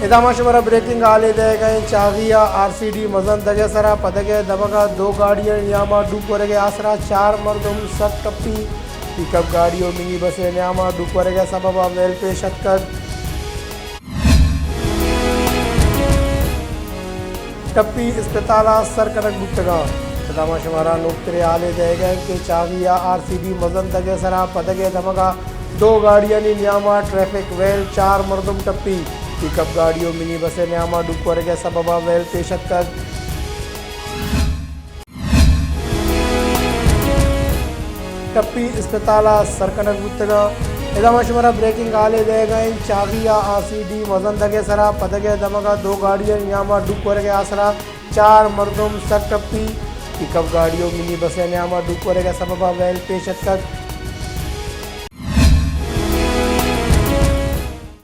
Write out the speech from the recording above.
ادا ما شمارا بریکنگ حالے دئیگ ءَ ایں۔ چاغی ءَ آر سی ڈی مزن دگ ءِ سرا پدگ ءِ دمگ ءَ دو گاڑیانی نیام ءَ ڈوک ورگ ءِ آسرا چار مردم سک ٹپی۔ پک اپ گاڑی ءُ منی بس ءِ نیام ءَ ڈوک ورگ ءِ سبب ءَ ویل پیش اتکگ۔ ٹپی اسپتال ءَ سر کنگ بوتگ اَنت۔ ادا ما شمارا نوکتریں حالے دئیگ ءَ ایں کہ چاغی ءَ آر سی ڈی مزن دگ ءِ سرا پدگ ءِ دمگ ءَ دو گاڑیانی نیام ءَ ٹریفک ویل، چار مردم ٹپی۔ پک اپ گاڑی ءُ منی بس ءِ نیام ءَ ڈوک ورگ ءِ سبب ءَ ویل پیش اتکگ۔ ٹپی اسپتال ءَ سر کنگ بوتگ اَنت۔ ادا ما شمارا بریکنگ حالے دئیگ ءَ ایں۔ چاغی ءَ آر سی ڈی مزن دگ ءِ سرا پدگ ءِ دمگ ءَ دو گاڑیانی نیام ءَ ڈوک ورگ ءِ آسرا چار مردم سک ٹپی۔ پک اپ گاڑی ءُ منی بس ءِ نیام ءَ ڈوک ورگ ءِ سبب ءَ ویل پیش اتکگ۔